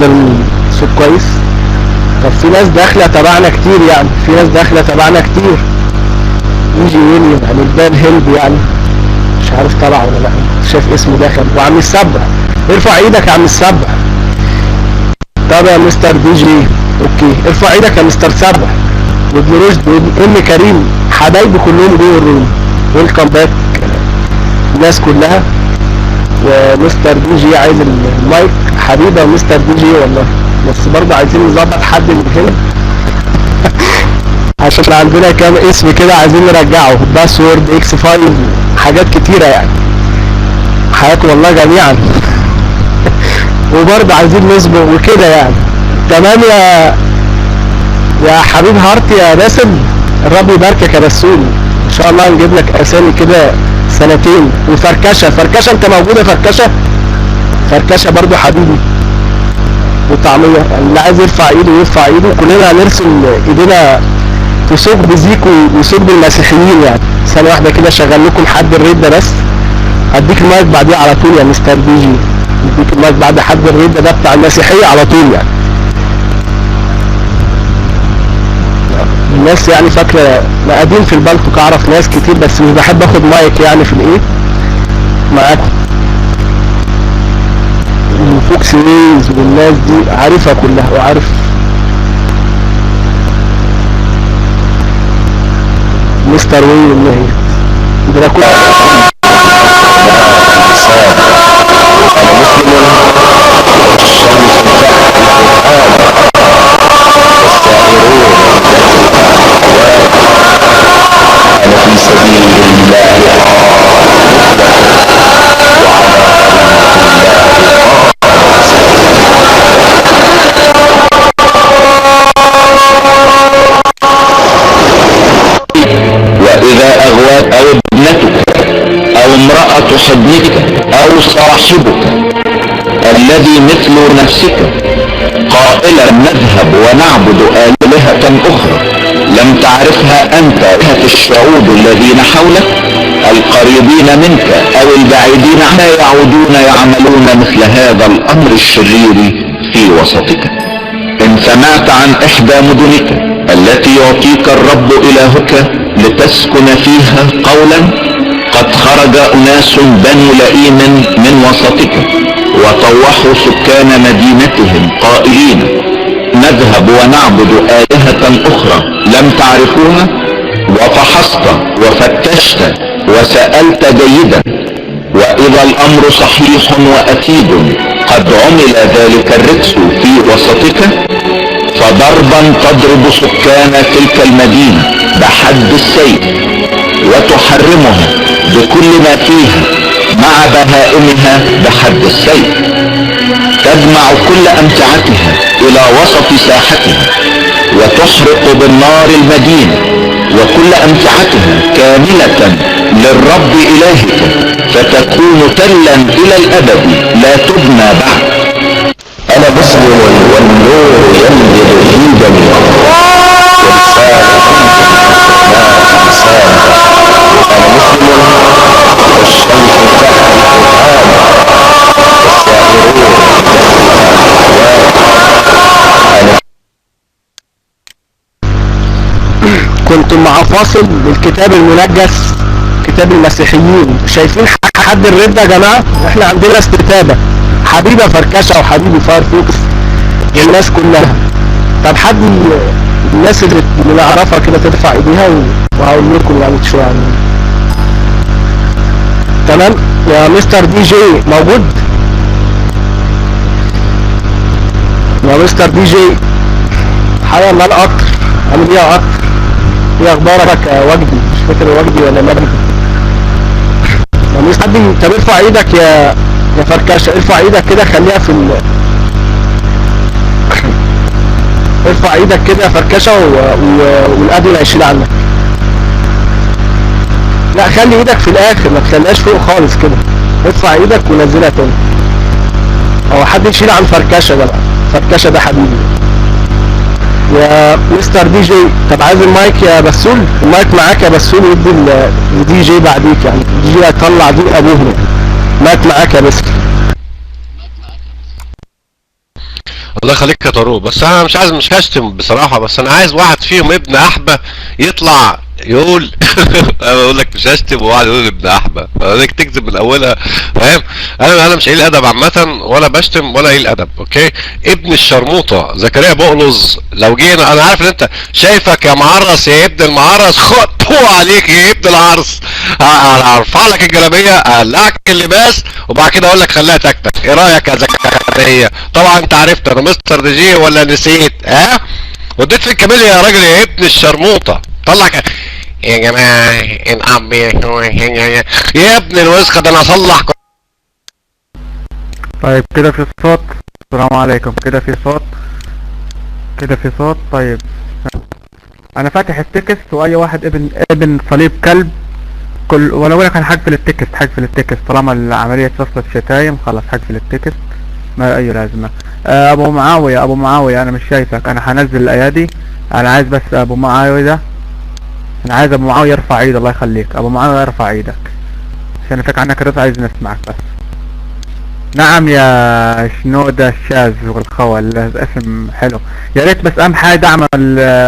كده الصوت كويس. طب في ناس داخله تبعنا كتير يعني، في ناس داخله تبعنا كتير. يجي ويليام يعني البان هيلب يعني مش عارف طلع ولا لا، شايف اسمه دخل. وعم السبع، ارفع ايدك يا عم السبع. طب يا مستر دي جي، okay ارفع ايدك يا مستر سبع. وابن رشد وابن ام كريم، حبايبي كلهم جوه ال room. welcome back الناس كلها. ومستر دي جي عايز المايك، حبيبه مستر دي جي والله، بس برضه عايزين نظبط حد من هنا عشان عندنا كام اسم كده عايزين نرجعه، password X 5، حاجات كتيرة يعني. حياكم الله جميعا. وبرضه عايزين نصبر وكده يعني. تمام يا حبيب heart يا باسم، الرب يباركك يا بسوم. ان شاء الله نجيب لك اسامي كده سنتين. وفركشه، فركشه انت موجودة؟ فركشه، فركشه برضو حبيبي. وطعميه، اللي عايز يرفع ايده يرفع ايده، كلنا هنرسم ايدينا في ثقب زيكو وثقب المسيحيين يعني. ثانية واحدة كده شغل لكم حد الردة بس، هديك المايك بعديه على طول يا مستر دي جي، هديك المايك بعد حد الردة ده بتاع المسيحية على طول يعني. الناس يعني فاكرة انا قديم في البلطو، اعرف ناس كتير بس مش بحب اخد مايك يعني في الايه معاكم. وفوكس ويز والناس دي عارفها كلها، وعارف مستر وي والنهي ده كله. وإذا أغوات أو ابنتك أو امرأة حضنك أو صاحبك الذي مثل نفسك قائلا نذهب ونعبد آلهة أخرى لم تعرفها أنت، آلهة الشعوب الذين حولك القريبين منك أو البعيدين عنك، يعودون يعملون مثل هذا الأمر الشرير في وسطك. إن سمعت عن إحدى مدنك التي يعطيك الرب إلهك لتسكن فيها قولا قد خرج أناس بنو لئيم من وسطك وطوحوا سكان مدينتهم قائلين نذهب ونعبد آلهة أخرى لم تعرفوها، وفحصت وفتشت وسألت جيدا، وإذا الأمر صحيح وأكيد قد عمل ذلك الرجس في وسطك، فضربا تضرب سكان تلك المدينة بحد السيف وتحرمها بكل ما فيها مع بهائمها بحد السيف، تجمع كل أمتعتها إلى وسط ساحتها وتحرق بالنار المدينة وكل أمتعتها كاملة للرب إلهك، فتكون تلا إلى الأبد لا تبنى بعد. أنا مسلم والنور ينبض في دمي، ولسان لسان. أنا مسلم والشمس تحت القرآن، والسائرون. كنت مع فاصل للكتاب المنجس، كتاب المسيحيين. شايفين حد الردة يا جماعة؟ احنا عندنا استتابة، حبيبة فركشة وحبيبي فايرفوكس، الناس كلها. طب حد الناس اللي نعرفها كده ترفع ايديها وهقول لكم يعني شوية عنه. تمام يا مستر دي جي موجود؟ يا مستر دي جي، حيا الله القطر. عامل ايه يا قطر؟ ايه اخبارك يا وجدي؟ مش فاكر وجدي ولا مجدي. يا مستر حد، طب ارفع ايدك يا فركشه، ارفع ايدك كده، خليها في ارفع ايدك كده يا فركشه والادمن هيشيل عنك. لا خلي ايدك في الاخر، ما تخليهاش فوق خالص كده، ارفع ايدك ونزلها تاني. او حد يشيل عن فركشه ده بقى، فركشه ده حبيبي يا مستر دي جي. طب عايز المايك يا بسول؟ المايك معاك يا بسول، وادي الدي جي بعديك يعني، الدي جي هيطلع دي ابوه يعني. المايك معاك يا بسول. الله يخليك يا طارق، بس انا مش عايز، مش هشتم بصراحة، بس انا عايز واحد فيهم ابن احبه يطلع يقول انا بقول لك مش هشتم، وواحد يقول ابن احبه، فلك تكذب من اولها، فاهم؟ انا مش قليل ادب عامة، ولا بشتم ولا قليل ادب، okay؟ ابن الشرموطه زكريا بقلظ، لو جينا، انا عارف ان انت شايفك يا معرس يا ابن المعرس، خد عليك يا ابن العرس، هرفع لك الجلابية، اقلعك اللباس، وبعد كده اقول لك خليها تكتك. ايه رايك يا زكريا؟ طبعا انت عرفت انا مستر دي جي ولا نسيت؟ ها؟ وديت في الكاميليا يا راجل يا ابن الشرموطه. طلع يا جماعة الاب يا ابن الوسخة، ده انا اصلح. طيب كده في صوت؟ السلام عليكم. كده في صوت؟ كده في صوت؟ طيب انا فاتح ال text، واي واحد ابن صليب كلب كل، ولا اقول لك انا هقفل ال text، هقفل ال text طالما العملية اتفصلت شتايم، خلاص هقفل ال text، ما اي لازمه. ابو معاوية، ابو معاوية انا مش شايفك، انا هنزل الايادي، انا عايز بس ابو معاوية ده، انا عايز ابو معاوية يرفع ايده، الله يخليك ابو معاوية يرفع ايدك عشان افك عنك الرضا، عايز نسمعك بس. نعم يا شنودة الشاذ والخول، اسم حلو، يا ريت بس اهم حاجة دعم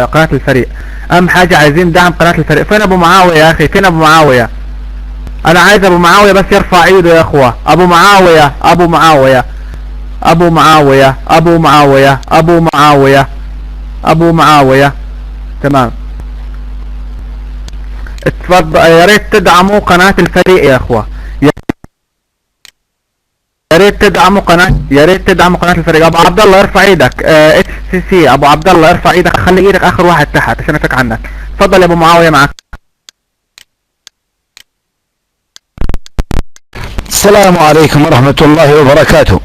قناة الفريق، اهم حاجة عايزين دعم قناة الفريق. فين ابو معاوية يا اخي؟ فين ابو معاوية؟ انا عايز ابو معاوية بس يرفع ايده يا اخوة. ابو معاوية، ابو معاوية، ابو معاوية، ابو معاوية، ابو معاوية، ابو معاوية، تمام اتفضل. يا ريت تدعموا قناة الفريق يا اخوة، يا ريت تدعموا قناة، يا ريت تدعموا قناة الفريق. ابو عبد الله ارفع ايدك، HCC ابو عبد الله ارفع ايدك، خلي ايدك اخر واحد تحت عشان افك عنك. اتفضل يا ابو معاوية معاك. السلام عليكم ورحمة الله وبركاته.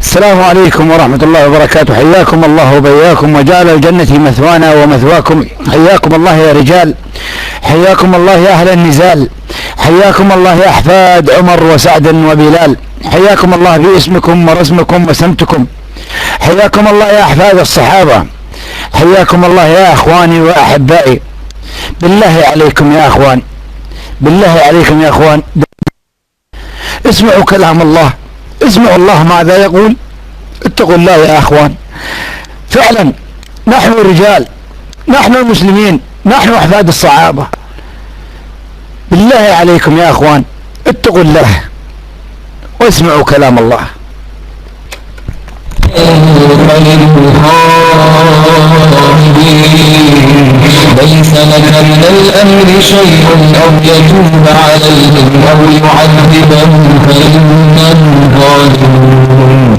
السلام عليكم ورحمة الله وبركاته. حياكم الله وبياكم، وجعل الجنة مثوانا ومثواكم. حياكم الله يا رجال، حياكم الله يا أهل النزال، حياكم الله يا أحفاد عمر وسعد وبلال، حياكم الله باسمكم ورسمكم وسمتكم، حياكم الله يا أحفاد الصحابة، حياكم الله يا أخواني وأحبائي. بالله عليكم يا أخوان، بالله عليكم يا أخوان، اسمعوا كلام الله، اسمعوا الله ماذا يقول. اتقوا الله يا أخوان. فعلا نحن رجال، نحن المسلمين، نحن أحفاد الصحابة. بالله عليكم يا أخوان اتقوا الله واسمعوا كلام الله. ليس لك من الأمر شيء أو يتوب عليهم أو يعذبهم فإنهم ظالمون.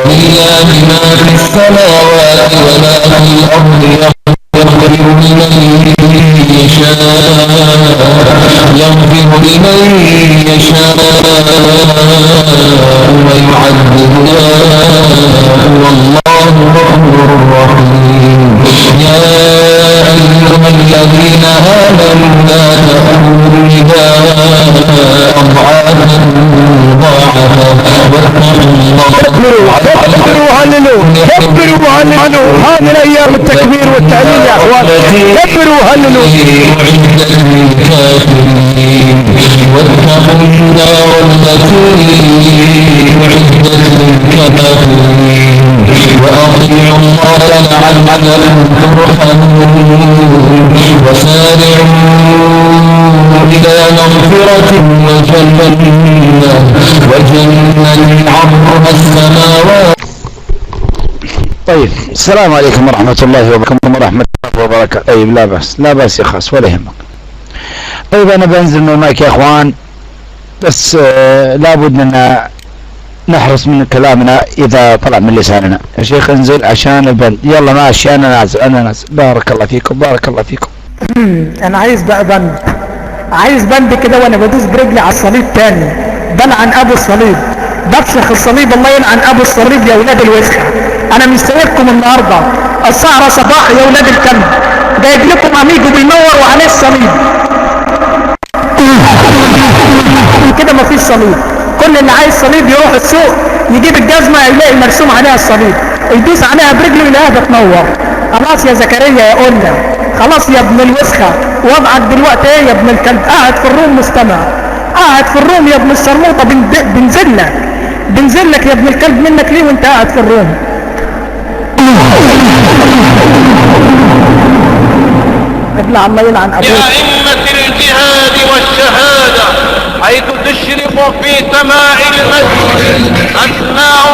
ولله ما في السماوات وما في الأرض يغفر لمن يشاء، يغفر لمن يشاء ويعذب من يشاء، والله غفور رحيم. يا أيها الذين آمنوا لا تأكلوا الربا أضعافا مضاعفة واتقوا الله. كبروا وهللوا، كبروا وهللوا، هذه الأيام التكبير والتهليل يا أخوان، كبروا وهللوا. أعدت للكافرين واتقوا النار التي أعدت للكافرين وأطيعوا الله لعلكم ترحمون. وسارعوا إلى مغفرة وجنة عرضها السماوات. طيب السلام عليكم ورحمة الله وبركاته. ورحمة الله وبركاته. طيب لا بأس، لا بأس يا خاص ولا يهمك. طيب أنا بنزل من المايك يا أخوان، بس لابد أن نحرص من كلامنا إذا طلع من لساننا. يا شيخ انزل عشان البند. يلا ماشي، أنا نازل، أنا نازل. بارك الله فيكم، بارك الله فيكم. أنا عايز بقى بند، عايز بند كده وأنا بدوس برجلي على الصليب تاني. بلعن أبو الصليب، بفشخ الصليب، الله يلعن أبو الصليب يا ولاد الوسخة. أنا مش سايبكم النهارده، السهرة صباح يا ولاد الكلب، جايب لكم أميجو بينور وعليه الصليب. كده مفيش صليب، كل اللي عايز صليب يروح السوق يجيب الجزمة يلاقي مرسوم عليها الصليب، يدوس عليها برجله يلاقيها بتنور. خلاص يا زكريا يا قلنا، خلاص يا ابن الوسخة، وضعك دلوقتي ايه يا ابن الكلب؟ قاعد في ال room مستمع، قاعد في ال room يا ابن الشرموطة، بنزلك بنزلك يا ابن الكلب، منك ليه وانت قاعد في ال room؟ ابلع الله يلعن ابوك. لأئمة الجهاد والشهادة، حيث تشرق في سماء المسجد أسماء